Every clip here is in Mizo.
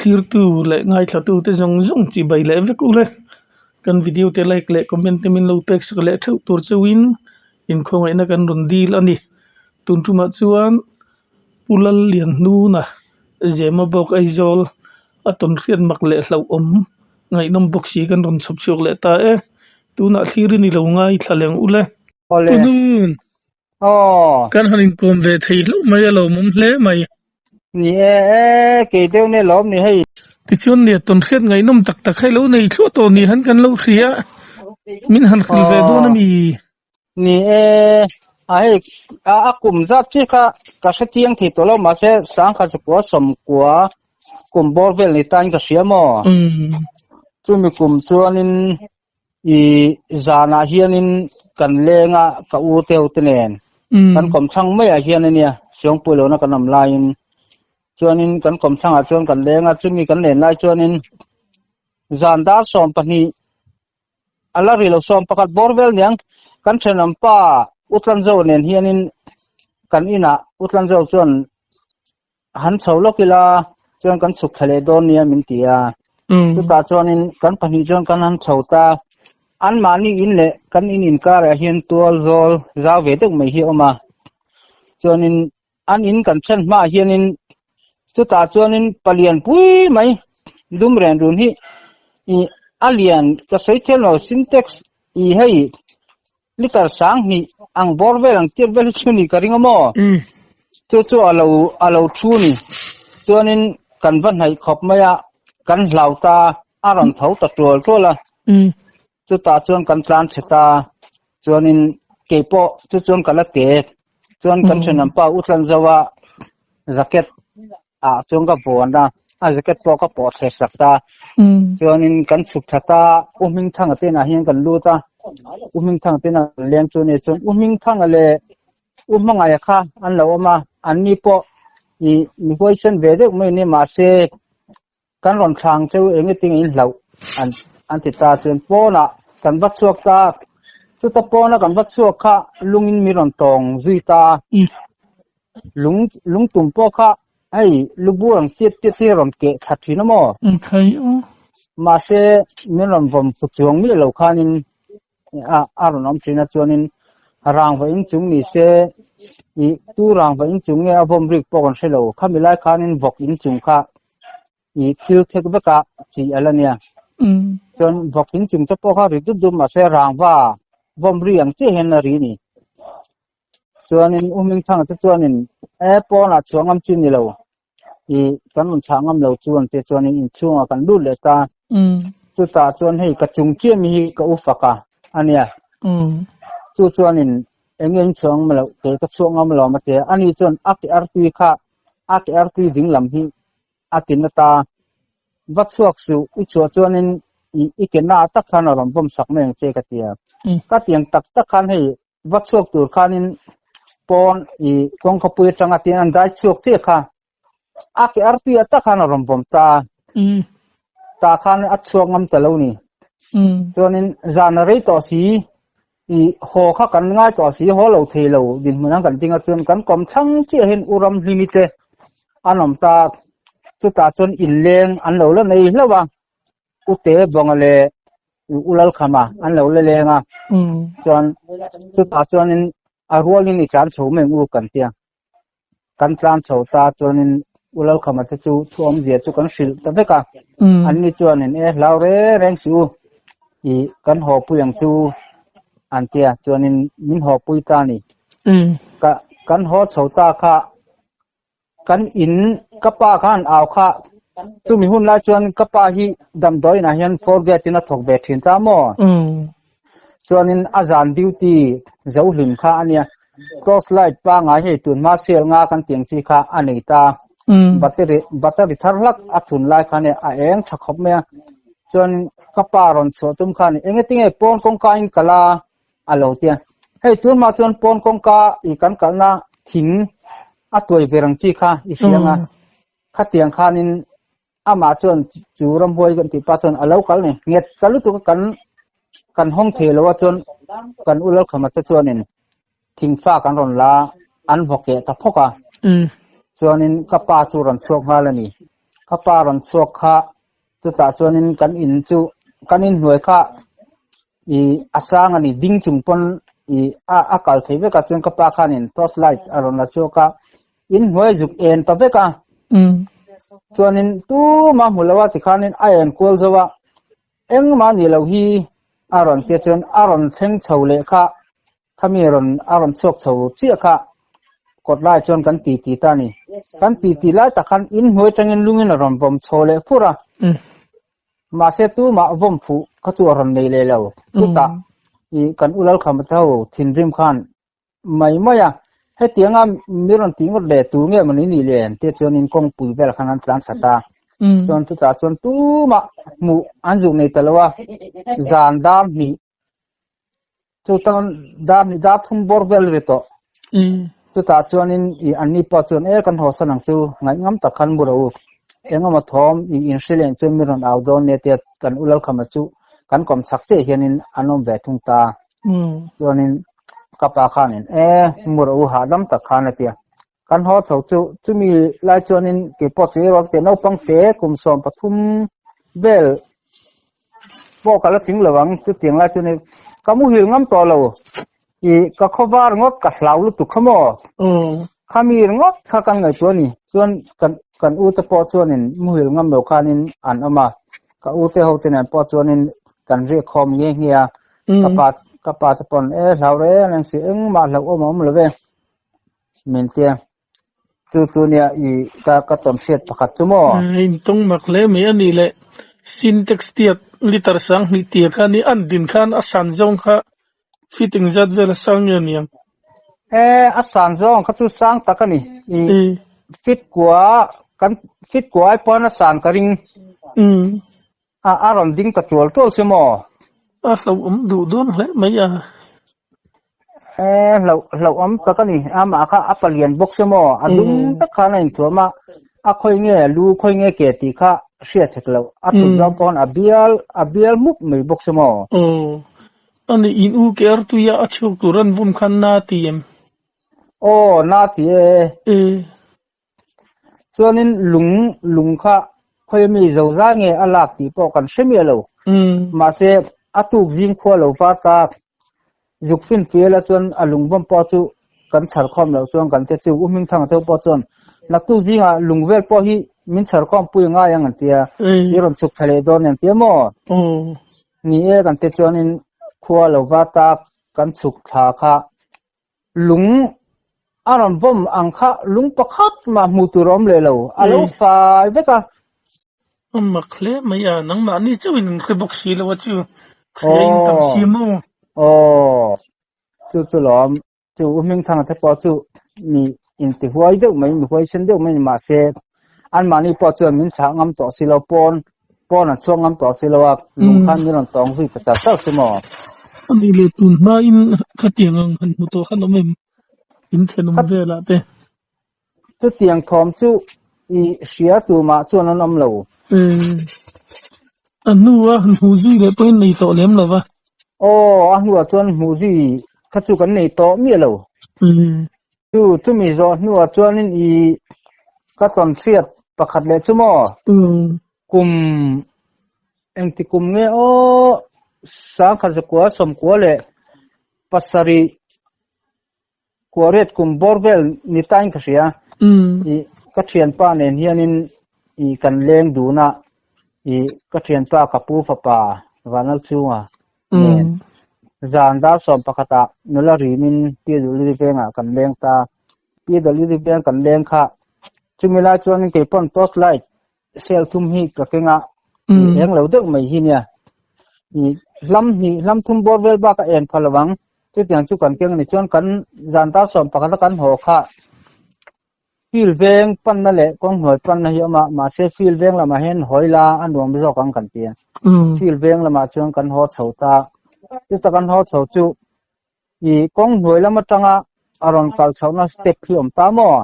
Thlirtu leh ngaithlatute zawng zawng chibai leh vek ule. Kan video te like leh comment te min lo pek sak leh theuh tur chauhin inkhawngaihna kan rawn dil a ni. Tun tumah chuan Pu Lallianhnuna Zema bawk Aizawl a tawn hriat mak leh hlauhawm ngaihnawm bawk si kan rawn chhawp chhuak leh ta e. Tunah thlirin i lo ngaithla leng ule. Awle. Pu Nun. Aw. Kan han inkawm ve thei hlauh mai a lawmawm hle mai. Ni e e, kei deuh nge lawm ni hei. Tichuan nia tawn hriat ngaihnawm tak tak hei lo nei thluah tawh ni han kan lo hria min han hrilh ve dawn a mi. Ni e, a hei a kum zat chi kha ka hre chiang thei tawh lo mahse sangkhat zakua sawmkua kum bawr vel ni tain ka hria maw. Chumi kum chuanin I zanah hianin kan leng a ka u te ho te nen kan kawmthlang maiah hian ania Siangpui lohna kan awm laiin chuanin kan kawmthlangah chuan kan leng a chumi kan len lai chuanin zan dar 12 a la ri lo 11 bawr vel niang kan thenawm pa Utlanzo nen hianin kan inah Utlanzo chuan han chho lawk ila chuan kan chhuk thla leh dawn nia min ti a chutah chuanin kan pahnih chuan kan han chho ta anmahni in leh kan in inkarah hian tual zawl zau ve deuh mai hi a awm a chuanin an in kan then hmaah hianin chutah chuanin palian pui mai dum ren run hi ih a lian ka sawi thiam lo sintex ih hei Liter 2000 ang bawr vel ang tiat vel hi chu ni ka ring a maw? Chu chu a lo a lo thu ni. Chuanin kan va hnaih khawp mai a, kan hlau ta, a rawn tho ta tual tual a. Chutah chuan kan tlan chhe ta, chuanin kei pawh chu chuan ka la te. Chuan kan thenawm pa U Tlanzoa jacket ah chuan ka vuan a, a jacket pawh ka pawh thleh sak ta. Chuanin kan chhuk thla ta, U Hmingthanga te inah hian kan lut a, U Hmingthanga te inah kan leng chu a ni. Chuan U Hmingthanga leh U Hmangaia kha an lo awm a, anni pawh ih mi huaisen ve deuh mai a ni mahse kan rawn thlang cheu eng nge tinge in hlauh an an ti ta. Chuan pawnah kan va chhuak ta, chuta pawna kan va chhuak kha lungin mi rawn tawng zui ta. Lung lung tum pawh kha hei lu bur ang tiat tiat hi rawn keh thla thin a maw? Khai aw. Mahse min rawn vawm fu chuang miah lo khanin a a rawn awm thin a chuanin rangva in chung ni se ih tu rangva in chung nge a vawm rik pawh kan hre lo khami lai khanin vawk in chung kha ih thil thek vek a chi a la nia. Chuan vawk in chung te pawh kha ri dup dup mahse rangva vawm ri ang chiah hian a ri a ni. Chuanin U Hmingthanga te chuanin e pawnah chhuah ngam chi ni lo i kan rawn thlah ngam lo chu an tia chuanin inchhungah kan lut leh ta. Chutah chuan hei ka chung chiah mi hi ka u fak a ania. Chu chuanin eng nge in chhuah ngam loh kei ka chhuah ngam lo a tia ani chuan a ke artui kha a ke artui ding lam hi a ti na ta. Va chhuak suh, i chhuah chuanin i i ke na tak khan a rawn vawm sak mai ang che ka tia. Ka tiang tak tak khan hei va chhuak tur khanin pawn i kawngkhawpui atanga tin an dai chhuak chiah kha a ke artui ah tak khan a rawn vawm ta ta khan a chhuak ngam ta lo ni chuanin zan a rei tawh si i haw kha kan ngai tawh si haw lo thei lo dinhmun ang kan ding a chuan kan kawm thlang chiah hian u ram hlimi te an awm ta chutah chuan inleng an lo la nei hlauh a Ute Bawnga leh U Lalkhama an lo la leng a, chuan chutah chuanin a rualin i tlan chho mai ang u kan tia. Kan tlan chho ta chuanin U Lalkhama te chu thu awmzia chu kan hrilh ta vek a, anni chuanin e hlau re reng si u, i kan haw pui ang chu an tia, chuanin min haw pui ta a ni. Ka kan haw chho ta kha Kan in ka pa khan au kha chumi hun lai chuan ka pa hi damdawiin ah hian four gate in a thawk ve thin ta maw chuanin a zan duty zo hlim kha ania torch light pangai hei tun hma sel nga kan tih ang chi kha a nei ta battery battery thar hlak a thun lai khan a eng tha khawp mai a chuan ka pa rawn chhuah tum khan enge tinge pawn kawngka in kal a a lo tia hei tun mah chuan pawn kawngka i kan kalna thing a tuai ve rang chi kha i hria anga khatiang khanin amah chuan chu ramhuai kan tih pa chuan a lo kal ni nget ta lutuk a kan kan hawng thei lo a chuan kan u Lalkhama te chuanin thingfa kan rawn la an vaw keh ta phawk a chuanin ka pa chu rawn chhuak nghal a ni. Ka pa rawn chhuak kha chutah chuanin kan in chu kan in hnuai kha ih a sang a ni ding chung pawn ih a a kal thei vek a chuan ka pa khanin torch light a rawn la chhuak a in hnuai zuk en ta vek a chuanin tumah hmu lo a tikhanin a en kual zo a engmah ni lo hi a rawn tia chuan a rawn thleng chho leh kha Khami rawn a rawn chhuak chho chiah kha kawt lai chuan kan ti ti ta a ni. Kan ti ti lai tak khan in hnuai atangin lungin a rawn vawm chho leh fur a. Mahse tumah vawm fuh kha chu a rawn nei leh lo. Chutah i kan u Lalkhama te ho thinrim khan mai mai a, hetianga mi rawn tih ngawt leh tur nge mawni nih le an tia chuanin kawngpui vel khan an tlan thla ta. Chuan chutah chuan tumah hmuh an zuk nei ta lo a, zan dar hnih Chutan dar ni dar thum bawr vel ri tawh. Chutah chuanin i anni pawh chuan e kan hawsan ang chu ngaih ngam tak khan mu rawh u. Engemaw thawm i inhre leh chuan mi rawn au dawn nia tia kan u Lalkhama chu kan kawm chak chiah hianin an awm ve thung ta. Chuanin ka pa khanin e mu rawh u hahdam tak khan a tia. Kan haw chho chu chumi lai chuanin keipawh chu erawh te naupang te kum 13 vel pawh ka la tling lo ang chutiang lai chuanin ka muhil ngam tawh lo ih ka khawvar ngawt ka hlau lutuk kha maw khami ringawt kha kan ngaihtuah a ni chuan kan kan u te pawh chuanin muhil ngam lo khanin an awm a ka u te ho te nen pawh chuanin kan riak khawm nghe nghe a ka pa ka pa te pawn e hlau reng reng si engmah hlauhawm a awm lo ve. Min tia chu chu nia i ka ka tawn hriat pakhat chu maw? In tawng mak hle mai a nih le Sintex tiat liter 2000 tia kha ni an din khan a san zawng kha feet engzat vel a sang nge aniang? E a san zawng kha chu sang tak a ni i feet kua kan feet kua ai pawn a san ka ring. A a rawn ding ta tual tual che maw? A hlauhawm duh dawn hle mai a. E hlauh hlauhawm tak a ni. Amah kha a palian bawk che maw? A dum tak khan a inthuam a, a khawi nge lu khawi nge ke tih kha hriat hek loh. A thut zawng pawh khan a bial a bial mup mai bawk che maw? Aw. Ani in u ke artuia a chhuak tur an vawm khan na ti em? Aw na ti e. E. Chuanin lung lung kha khawi ami zo zai nge a lak tih pawh kan hre miah lo. Mahse a tuk zing khua lo var ta zuk fin fial a chuan a lung bawm pawh chu kan chhar khawm loh chuan kan te chu U Hmingthanga te pawh chuan naktuk zingah lung vel pawh hi min chhar khawm pui ngai ang an tia i rawn chhuk thla leh dawn an tia maw? Ni e kan te chuanin khua lo var ta kan chhuk thla kha Lung a rawn vawm ang kha lung pakhat mah hmuh tur a awm leh lo, a lo fai vek a. A mak hle mai a, nangmahni chauhin an hre bawk si lo a chu, hria in tam si maw? Aw, chu chu lawm, chu U Hmingthanga te pawh chu mi intihuai deuh mai, mi huaisen deuh mai ni mahse anmahni pawh chuan min thlah ngam tawh si lo, pawn pawn an chhuak ngam tawh si lo a, lung khan min rawn tawng zui ta char char chu maw? A nih leh tun hmain khatiang ang han hmu tawh khan awm em? In thenawm velah te. Chutiang thawm chu i hria tumah chuan an awm lo. Umm. A hnua han hmuh zui leh pawhin nei tawh lem lo va. Aw, a hnuah chuan hmuh zui kha chu kan nei tawh miah lo. Umm. Chu chumi zawh hnuah chuanin i ka tawn hriat pakhat leh chu maw? Kum engti kum nge aw 1997 kuariat kum bawr vel ni tain ka hria. I ka thianpa nen hianin i kan leng dun a, i ka thianpa ka pu fapa Vanlalchhunga nen zan dar 11ah nula rimin PWD vengah kan leng ta. PWD veng kan leng kha chumi lai chuan keipawn torch light cell thum hi ka keng a eng lo deuh mai hi nia. Hlam hnih hlam thum bawr vel bak a en pha lo ang chutiang chu kan keng a ni chuan kan zan dar 11 a kan haw kha Field veng panna leh kawnghnuai panna hi a awm a, mahse field veng lamah hian hawi la a nuam zawk ang kan ti a. Field veng lamah chuan kan haw chho ta. Chuta kan haw chho chu i kawnghnuai lam atanga a rawn kal chhohna step hi a awm ta maw?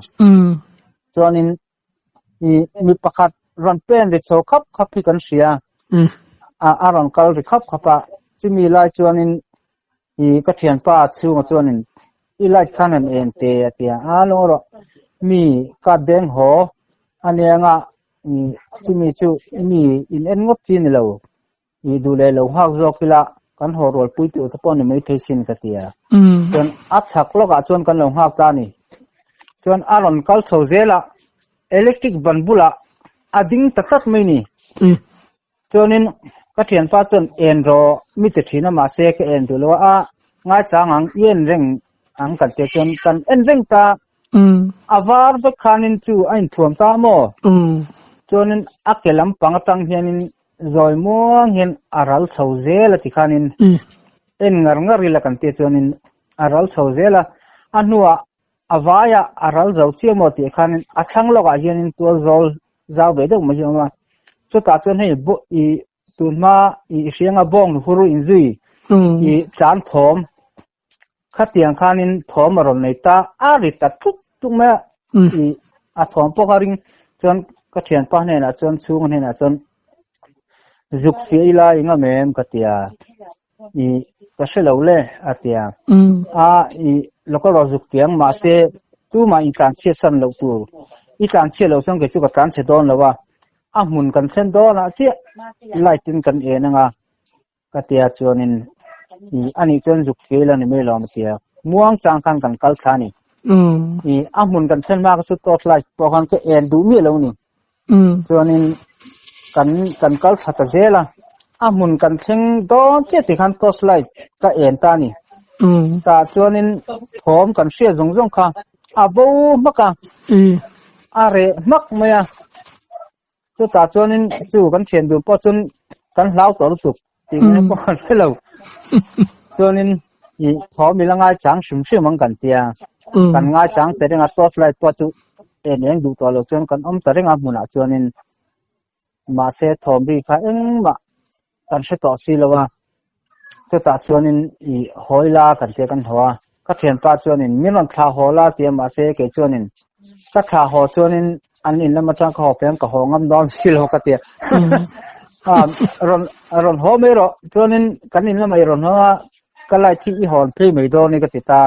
Chuanin i mi pakhat rawn pen ri chho khap khap hi kan hria. A rawn kal ri khap khap a, chumi lai chuanin I ka thianpa chhunga chuanin i light khan han en te a ti a, a lawng rawh mi ka beng haw a nia nga Chumi chu mi in en ngawt chi ni lo. I duh leh lo nghak zawk ila kan haw rual pui tur te pawh ni maithei sin ka ti a. Chuan a chhak lawkah chuan kan lo nghak ta a ni. Chuan a rawn kal chho zel a, electric ban bulah a ding ta tlat mai ni. Chuanin ka thianpa chuan en rawh mi ti thin a mahse ka en duh lo a, ngaichang ang i en reng ang kan tia chuan kan en reng ta. A var vek khanin chu a inthuam ta maw? Chuanin a ke lampang atang hianin zawi muang hian a ral chho zel a ti khanin en ngar ngar ila kan tia chuanin a ral chho zel a, a hnuah a vaiah a ral zo chiah maw tih khanin a thlang lawkah hianin tual zawl zau ve deuh mai hi a awm a, chutah chuan hei i tunhma i hrianga bawng hur inzui i tlan thawm Khatiang khanin thawm a rawn nei ta, a ri ta tluk tluk mai a, i a thawm pawh kha ring chuan ka thianpa hnenah chuan chhunga hnenah chuan zuk fiah ila i ngam em ka ti a, i ka hre lo le a ti a, a i local rawh zuk tiang mahse tumah in tlan chhiat san loh tur, i tlan chhiat loh chuan kei chu ka tlan chhe dawn lo a, a hmun kan thlen dawnah chiah light in kan en ang a. Ka tia chuanin i anih chuan zuk feel a ni mai lo a tia. Muang chang khan kan kal thla a ni. I a hmun kan thlen hma kha chu torch light pawh khan ka en duh miah lo a ni. Chuanin kan kan kal thla ta zel a, a hmun kan thleng dawn chiah tih khan torch light ka en ta a ni. Tah chuanin thawm kan hriat zawng zawng kha a bo hmak a, a reh hmak mai a. Chutah chuanin chu kan thian dun pawh chuan kan hlau tawh lutuk tih nge pawh kan hre lo. Chuanin i thawm ila ngai chang hrim hrim ang kan tia. Kan ngai chang ta reng a torch light pawh chu en eng duh tawh lo chuan kan awm ta reng a hmunah chuanin mahse thawm ri kha engmah kan hre tawh si lo a. Chutah chuanin i haw ila kan tia kan haw a, ka thianpa chuanin min rawn thlah haw la tia mahse kei chuanin ka thlah haw chuanin an in lam atang ka haw phei ang ka haw ngam dawn si lo ka tia. Rawn rawn haw mai rawh chuanin kan in lamah i rawn haw a ka light hi i hawn phei mai dawn ni ka ti ta.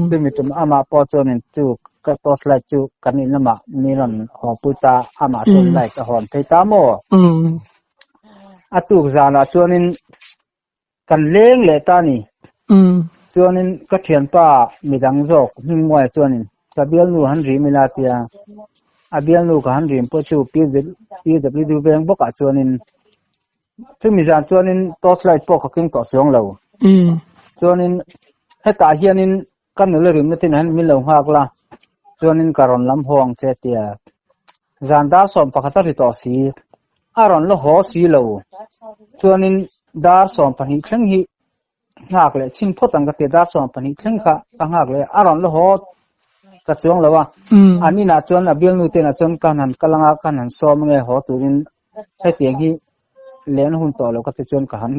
Chumi tum amah pawh chuanin chu ka torch light chu kan in lamah mi rawn haw pui ta amah chuan light a hawn phei ta maw? A tuk zanah chuanin kan leng leh ta a ni. Chuanin ka thianpa midang zawk Hmingmuaia chuanin ka bialnu han rim ila tia a bialnu ka han rim pawh chu PWD veng bawkah chuanin chumi zan chuanin torch light pawh ka keng tawh chuang lo. Chuanin hetah hianin Ka nula rimna te hian min lo nghak la, chuanin ka rawn lam haw ang che tia zan dar 11 a ri tawh si, a rawn la haw si lo, chuanin dar 12 thleng hi nghak leh chhin phawt ang ka tia, dar 12 thleng kha ka nghak leh a rawn la haw ka chuang lo a, an inah chuan a bialnu te inah chuan ka han kal anga ka han sawm ange haw turin hetiang hi len hun tawh lo ka ti chuan ka han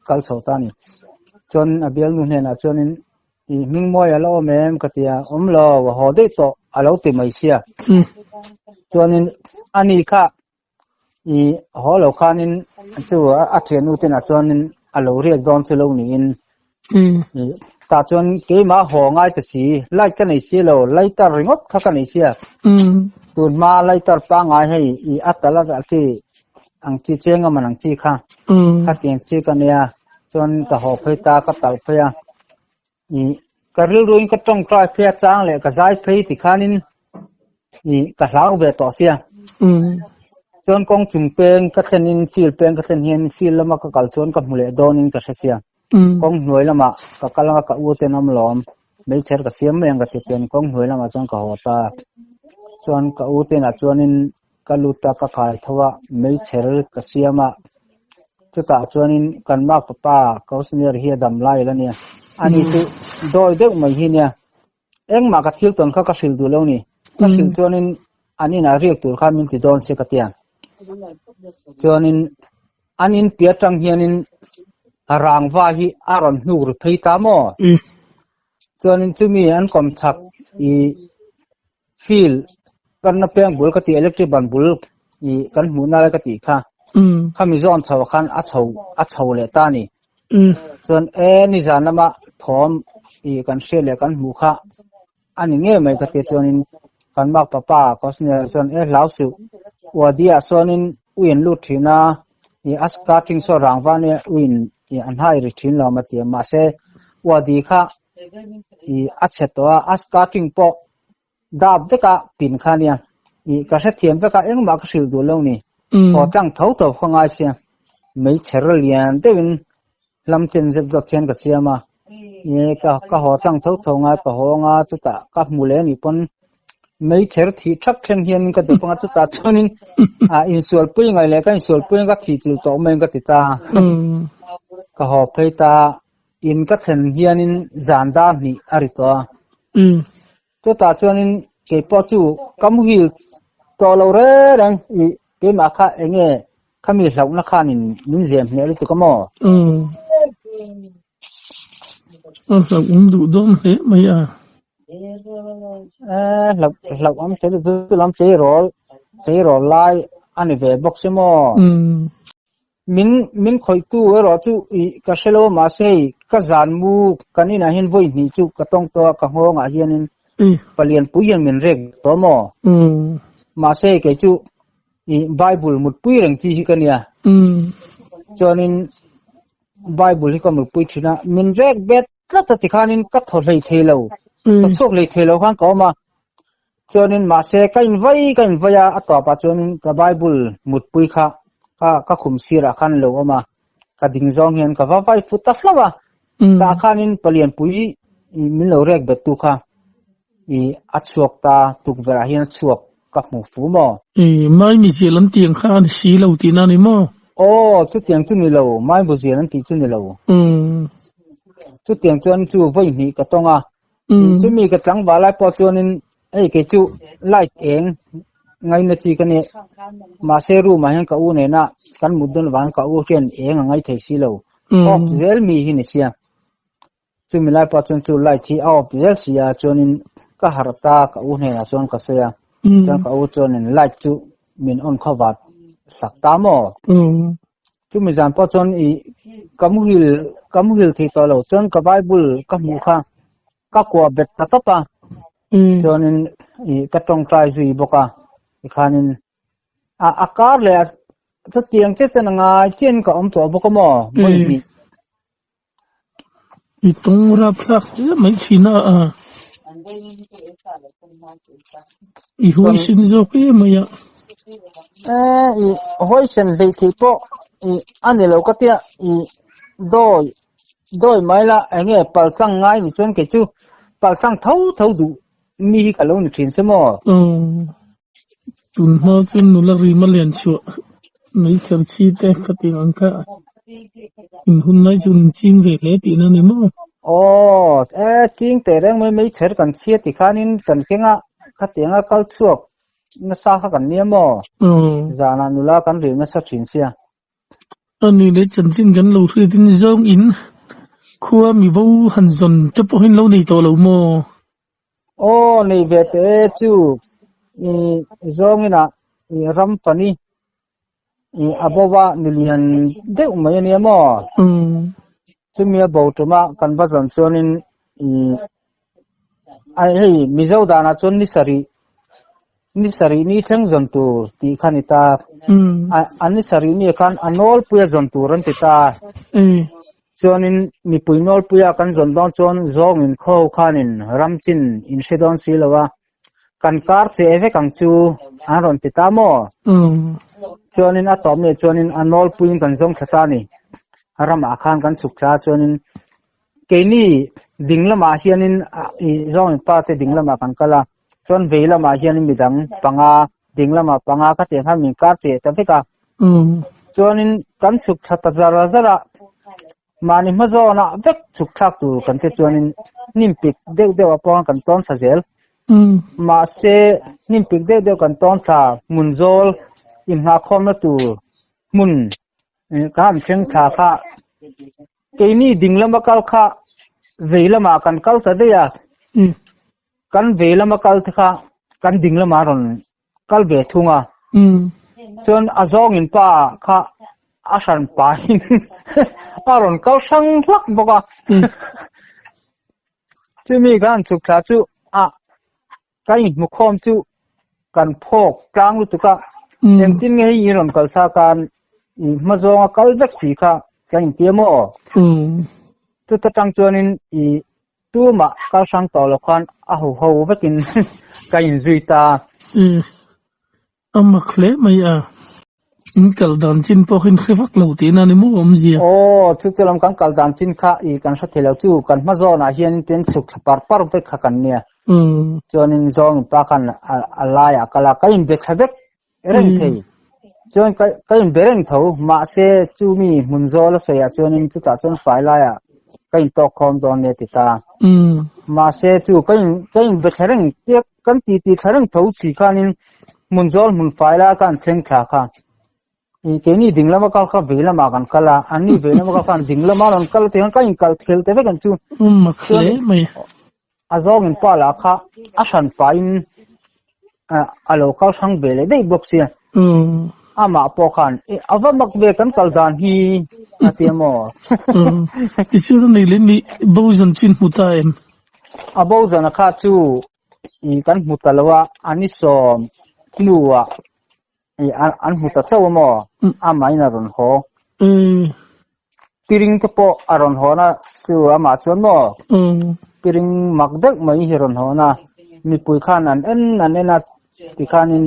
kal chho ta a ni, chuan a bialnu hnenah chuanin I hming mawi a la awm em ka ti a, awm lo, a haw daih tawh a lo ti mai sia. Chuanin ani kha i haw lo khanin chu a thiannu tenah chuanin a lo riak dawn chu lo niin tah chuan keimah haw ngai ta si, light ka nei si lo, lighter ringawt kha ka nei sia. Tun hma lighter pangngai hei i a tal a chi ang chi cheng a man ang chi kha khatiang chi ka nia chuan ka haw phei ta ka tal phei a i ka rilruin ka tawngtai phei a chang leh ka zai phei ti khanin i ka hlau ve tawh sia chuan kawng chung peng ka thlenin field peng ka thlen hian field lama ka kal chuan ka hmu leh dawnin ka hre sia kawng hnuai lamah ka kal anga ka u ten awm lawm meichher ka siam mai ang ka ti chuan kawng hnuai lamah chuan ka haw ta chuan ka u tenah chuanin Ka lut a, ka kai tho a, meichher ka siam a, chutah chuanin kan mak papa Kausniar hi a dam lai la nia, ani chu dawi deuh mai hi nia, engmah ka thil tawn kha ka hrilh duh lo ni, ka hrilh chuanin an inah riak tur khan min ti dawn se ka tia, chuanin an in piah atang hianin rangva hi a rawn hnuk ri phei ta maw? Chuanin chumi an kawm chak i field kanna peng bul ka tih electric ban bul i kan hmuhna lai ka tih kha khami zawn chho ah khan a chho a chho leh ta a ni. Chuan e nizan lama thawm i kan hriat leh kan hmuh kha a ni ngei mai ka tia chuanin kan mak papa Kosnia chuan e hlau suh. Wadi ah sawnin ui an lut thin a, ih a starting saw rangva nia uiin ih an hai ri thin lo a ti a, mahse wadi kha ih a chhe tawh a, a starting pawh dap vek a pin kha nia, ih ka hrethiam vek a engmah ka hrilh duh lo ni, haw tlang tho tho kha ngai sia, meichher lian deuhin hlam chen zet zawt hian ka siam a, ih ka ka haw tlang tho tho ngai ka haw anga chutah ka hmu leh anih pawn meichher thih thak thleng hian ka dep anga chutah chuanin ah insual pui ngai leh ka insual pui anga ka thih chilh tawh mai ka ti ta ka haw phei ta in ka thlen hianin zan dar hnih a ri tawh a. Chutah chuanin kei pawh chu ka muhil tawh lo reng reng i keimah kha eng nge khami hlauhna khanin min zem hneh lutuk a maw? Aw, a hlauhawm duh dawn hle mai a. Eh, hlauh hlauhawm thei lutuk chu lam tleirawl tleirawl lai a ni ve bawk si maw? Min min khawihtu erawh chu ih ka hre lo a mahse hei ka zan mu kan inah hian vawi hnih chu ka tawng tawh a ka nghawngah hianin palian pui hian min rek tawh maw? Mahse hei kei chu ih Bible mutpui reng chi hi ka nia. Chuanin Bible hi ka mutpui thin a min rek bet tlat a tikhanin ka thaw hlei thei lo ka chhuak hlei thei lo khan ka awm a chuanin mahse ka invai ka invai a a tawpah chuanin ka Bible mutpui kha ka ka khum sirah khan lo awm a ka ding zawng hian ka va vai fut ta hlauh a tah khanin palian pui min lo rek bet tu kha i a chhuak ta tukverh ah hian a chhuak ka hmu fu maw? I Maimi zial an tih ang kha a ni si lo tihna a ni maw? Aw, chutiang chu ni lo, Maibu zial an tih chu ni lo. Chutiang chuan chu vawi hnih ka tawng a, chumi ka tlangval lai pawh chuanin hei kei chu light eng ngaina chi ka nia, mahse room ah hian ka u nena kan mut dawn avangin ka u hian eng a ngai thei si lo, off zel mi hi ni sia. Chumi lai pawh chuan chu light hi a off zel si a chuanin ka harh ta ka u hnenah chuan ka sawi a chuan ka u chuanin light chu min on khaw vat sak ta maw chumi zan pawh chuan i ka muhil ka muhil thei tawh lo chuan ka bible ka hmuh kha ka kuah bet ta tawp a chuanin i ka tawngtai zui bawk a tikhanin A a kar leh a chutiang che chuan a ngai chian ka awm tawh bawk a maw vawi hnih. I tawng rapthlak hle mai thin a a. I huaisen zawk em mai a. Eh i huaisen hleih theih pawh i a ni lo ka tia i dawi dawi mai la eng nge paltlang ngai ni chuan kei chu paltlang tho tho duh mi hi ka lo ni thin se maw. Aw tun hma chuan nula rima lian chhuah mai kher chi te ka tih ang kha in hun lai chuan in ching ve hle tihna ni maw? Aw e ching teh reng mai mai chher kan chhia ti khanin kan keng a khatianga kal chhuak nasa kha kan nia maw? Zanah nula kan ril nasa thin sia. A ni leh chanchin kan lo hriatin zawng in khua mi bo han zawn te pawhin lo nei tawh lo maw? Aw nei ve teh e chu i zawngin ah i ram fani i a bo a milian deuh mai ania maw? Chumi a bo tum a kan va zawn chuanin i hei Mizo danah chuan ni sarih Ni sarih ni thleng zawn tur tih kha ni ta. A ni sarih ni khan a nawlpuia zawn tur an ti ta. Chuanin mipui nawlpuia kan zawn dawn chuan zawngin khaw ho khanin ram chin in hre dawn si lo a, kan kar che vek ang chu an rawn ti ta maw? Chuanin a tawp nih chuanin a nawlpuiin kan zawng thla ta a ni. Ramah khan kan chhuk thla chuanin keini ding lamah hianin zawngin pa te ding lamah kan kal a. Chuan vei lamah hian midang panga ding lamah panga ka tih ang khan min kar cheh ta vek a. Chuanin kan chhuk thla ta zar zar a, mahni hma zawnah vek chhuk thlak tur kan che chuanin hnim pik deuh deuh ah pawh kan tawn thla zel. Mahse hnim pik deuh deuh kan tawn thla hmun zawl inngahkhawmna tur hmun ka han thleng thla kha keini ding lama kal kha vei lamah kan kal ta daih a. Kan vei lama kal te kha kan ding lama rawn kal ve thung a. Chuan a zawngin pa kha a hran pahin a rawn kal hrang hlak bawk a. Chumi kan chhuk thla chu a kan inhmukhawm chu kan phawk tlang lutuk a. Engtin nge hei i rawn kal thlak a, i hma zawnga kal vek si kha ka intia maw? Chuta tang chuanin i tumah kal hrang tawh lo khan a ho ho vekin ka inzui ta. A mak hle mai a, in kal dan chin pawh khin hre vak lo tihna ni maw awmzia? Aw, chu chu lam kan kal dan chin kha i kan hre thei lo chu kan hma zawnah hian tin chhuk thla par par vek kha kan nia. Chuanin zawng in pa khan a laiah a kal a, ka inbe thla vek reng thei. Chuan ka ka inbe reng tho, mahse chu mi hmun zawl a sawiah chuanin chutah chuan fai laiah ka intawk khawm dawn nia ti ta. Mahse chu ka in ka inbe thla reng tia Kan titi thla reng tho si khanin hmun zawl hmun fai lai khan thleng thla kha. I keini ding lama kal kha vei lamah kan kal a, anni vei lama kal khan ding lama rawn kal te khan ka inkal thel te vek ang chu. Um mak hle mai. A zawng in pa lah kha a hran pahin a lo kal hrang ve leh daih bawk sia. Amah pawh khan a va mak ve kan kal dan hi a ti a maw. Tichuan a nei leh mi bo zan chin hmu ta em? A bo zana kha chu i kan hmu ta lo a, an i sawm hnuah i an hmu ta chauh a maw? Amahin a rawn haw. Piring te pawh a rawn hawn a, chu amah chuan maw? Piring mak deuh mai hi a rawn hawn a, mipui khan an en an en a tikhanin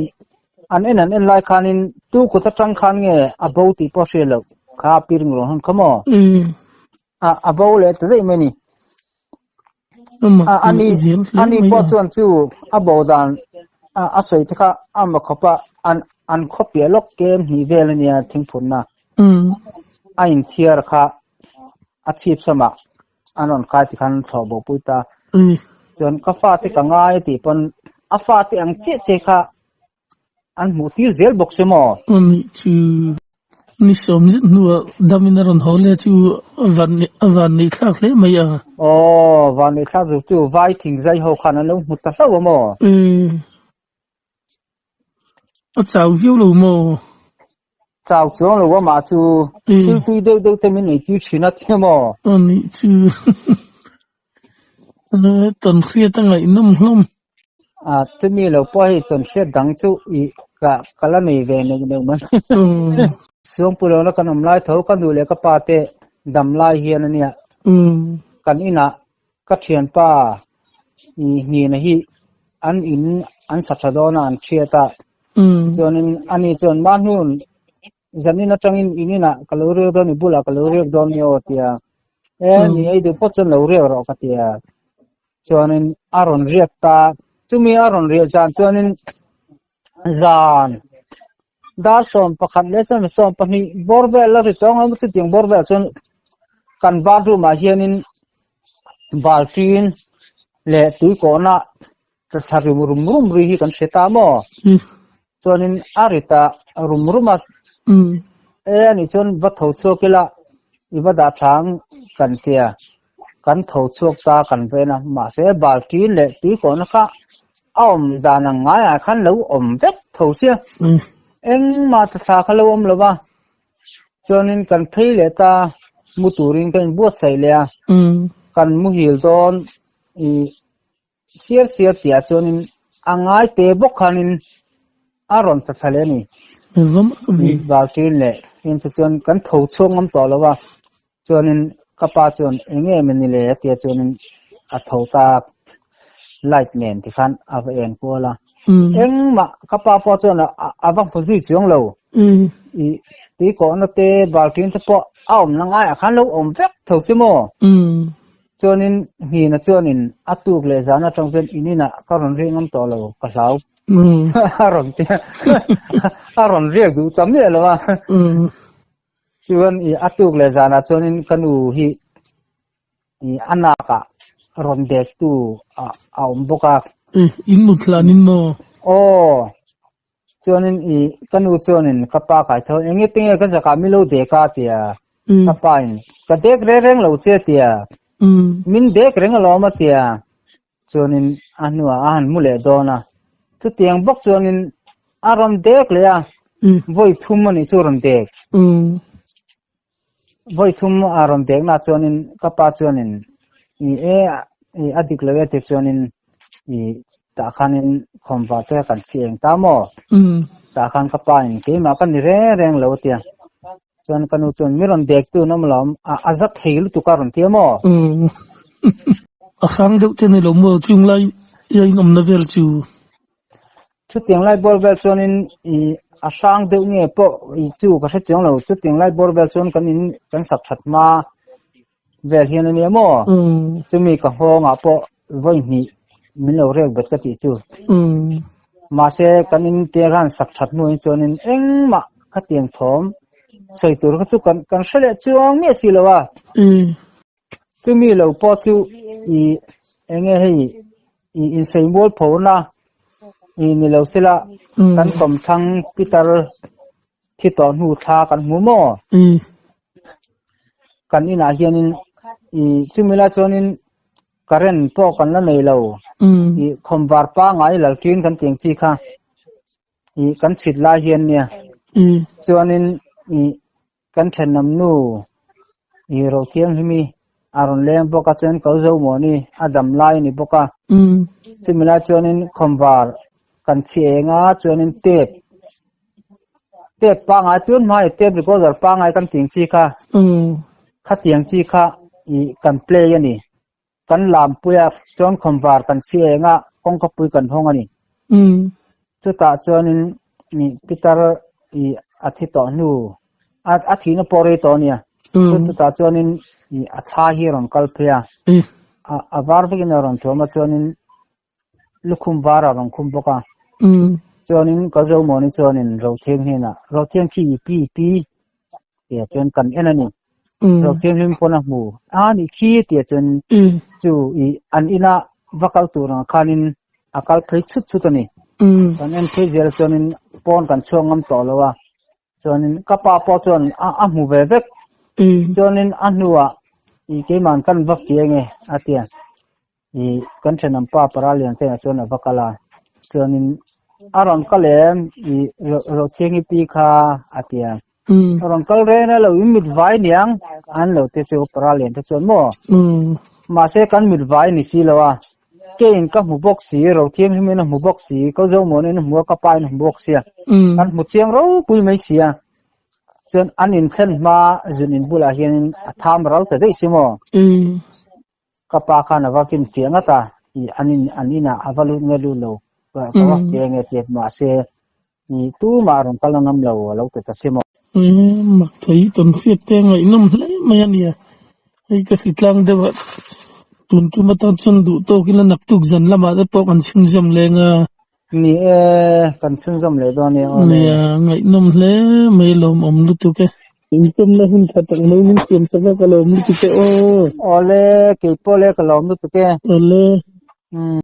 an en an en lai khanin tu kut atang khan nge a bo tih pawh hriat loh kha piring rawn hawn kha maw? A bo leh ta daih mai a ni. Ani ani pawh chuan chu a bo dan a sawi te kha a ma khawp a an an khaw piah lawk kem hnih vel ania thingphurna a inthiar kha a chhip samah an rawn kai tikhan thlawh bo pui ta chuan ka fate ka ngai a tih pawn a fate ang chiah che kha An hmuh tir zel bawk se maw? Anih chu ni sawm zet hnuah damin a rawn haw le chu a van neih thlak hle mai a. Aw, van neih thlak chu chu vai thing zai ho khan an lo hmu ta hlauh a maw? Umm. A chau viau lo maw? Chau chuang lo amah chu thil tui deuh deuh te min ei tir thin a tia maw? Anih chu tawnhriat a ngaihnawm hlawm. A chumi lo pawh hei tawnhriat dang chu i ka ka la nei ve neuh neuh mai. Suangpui lohna kan awm lai tho ka nu leh ka pa te dam lai hian a nia. Kan inah ka thianpa i hnihna hi an in an sa tha dawn a an thiat a. Chuanin ani chuan mahnu zanin atangin in inah ka lo riak dawn i bulah ka lo riak dawn ni aw tia e ni ei duh phawt chuan lo riak rawh ka tia chuanin a rawn riak ta chumi a rawn riah zan chuanin zan dar 11 leh 12 bawr vel a ri tawng a chutiang bawr vel chuan kan bathroom ah hianin baltin leh tuikawhna Thla rum rum rum ri hi kan hre ta maw? Chuanin a ri ta rum rum a. E ani chuan va tho chhuak ila i va dah tha ang kan tia. Kan tho chhuak ta kan ven a, mahse balti leh tuikawhna kha a awm dan ang ngaiah khan lo awm vek tho sia. Engmah ta thla kha lo awm lo va. Chuanin kan phei leh ta mu turin ka inbuatsaih leh a. Kan muhil dawn i Siar siar tihah chuanin a ngai te bawk khanin a rawn ta thla leh a ni. Valṭin leh in chu chuan kan tho chhuak ngam tawh lo a, chuanin ka pa chuan eng nge maw ni le a tia chuanin a tho ta light nen tikhan a va en kual a. Engmah ka pa pawh chuan a va hmu zui chuang lo. I tuikawhna te balṭin te pawh a awmna ngaiah khan lo awm vek tho si maw? Chuanin Hnina chuanin a tuk leh zan atang chuan in inah ka rawn riak ngam tawh lo, ka hlau. A rawn ti a, a rawn riak duh ta miah lo a. Chuan i a tuk leh zanah chuanin ka nu hi i a nakah rawn dektu a awm bawk a. In mut hlanin maw? Aw. Chuanin i ka nu chuanin ka pa kai tho eng nge tinge ka zakah mi lo dek a tia ka pa in ka dek reng reng lo che tia min dek reng alawm a tia chuanin a hnuah a han mu leh dawn a chutiang bawk chuanin a rawn dek leh a vawi thum a nih chu rawn dek vawi thum a rawn dek na chuanin ka pa chuanin i e i a dik lo e ti chuanin i tah khanin khawmva te kan chhi eng ta maw? Tah khan ka pa in keimah ka ni reng reng lo a tia. Chuan ka nu chuan mi rawn dek tu an awm lo a a za thei lutuk a rawn ti a maw? Umm. A hrang deuh te ni lo maw chung lai i a inawmna vel chu? Chutiang lai bawr vel chuanin i a hrang deuh nge pawh i chu ka hre chiang lo. Chutiang lai bawr vel chuan kan in kan sak that hma vel hian a nia maw? Chumi ka nghawngah pawh vawi hnih min lo rek bet ka tih chu. Mahse kan in te khan sak that hnuin chuanin engmah khatiang thawm sawi tur kha chu kan kan hre leh chuang miah si lo a. Chumi lo pawh chu i enge hei i insawi mual phona i ni lo sela kan kawmthlang Peter thi tawh hnu thla kan hmu maw? Kan inah hianin i chumi lai chuanin current pawh kan la nei lo. I khawmvar pangai lalṭin kan tih ang chi kha i kan chhit lai hian nia. Chuanin i Kan thenawm nu i Rothianghlimi a rawn leng bawk a chuan ko zo maw ni a dam lai a ni bawk a. Chumi lai chuanin khawmvar kan chhi eng a chuanin tape tape pangai tun hma i tape recorder pangai kan tih ang chi kha khatiang chi kha i kan play a ni. Kan lampui a chuan khawmvar kan chhi eng a kawngkapui kan hawng a ni. Chutah chuanin i Peter i a thi tawh hnu a a thihna pawh rei tawh a nia. Chu chutah chuanin i a thla hi a rawn kal phei a. A a var vekin a rawn thuam a chuanin lukhum var a rawn khum bawk a. Chuanin ka Zomawni chuanin Rothiang hnenah Rothiang khi i pi i pi tia chuan kan en a ni. Rothianghlim pawn a hmu a nih khi tia chuan chu i an ina va kal tur ang khanin a kal phei chhut chhut a ni. Kan en phei zel chuanin pawn kan chhuak ngam tawh lo a. Chuanin ka pa pawh chuan a a hmu ve vek. Chuanin a hnuah i keiman kan va fia nge a tia. I kan thenawm pa para lian te ah chuan a va kal a chuanin a rawn kal em i Rothiangi pi kha a ti a a rawn kal reng a lo in mit vai niang an lo te chu para lian te chuan maw mahse kan mit vai ni si lo a keiin ka hmu bawk si Rothianghlim in a hmu bawk si ko Zomuan in a hmu a ka pa in a hmu bawk sia kan hmu chiang ropui mai sia chuan an inthlen hma zun in bulah hianin a tham ral ta daih si maw. Ka pa khan a va fin fiah ngat a, i an in an inah a va lut nge lut lo ka va fiah nge tih mahse i tumah rawn kal ngam lo a lo ti ta si maw. Mak thei tawn hriat te ngaihnawm hle mai a nia, hei ka hritlang deuh a tun tum atan chuan duh tawk ila naktuk zan lamah te pawh kan chhunzawm leng a. Ni e, kan chhunzawm leh dawn nia aw le. Nia, ngaihnawm hle mai lawmawm lutuk e. Inpawmna hun tha tak mai min siam sak a, ka lawm lutuk e aw. Awle, keipawh le ka lawm lutuk e. Awle. Umm.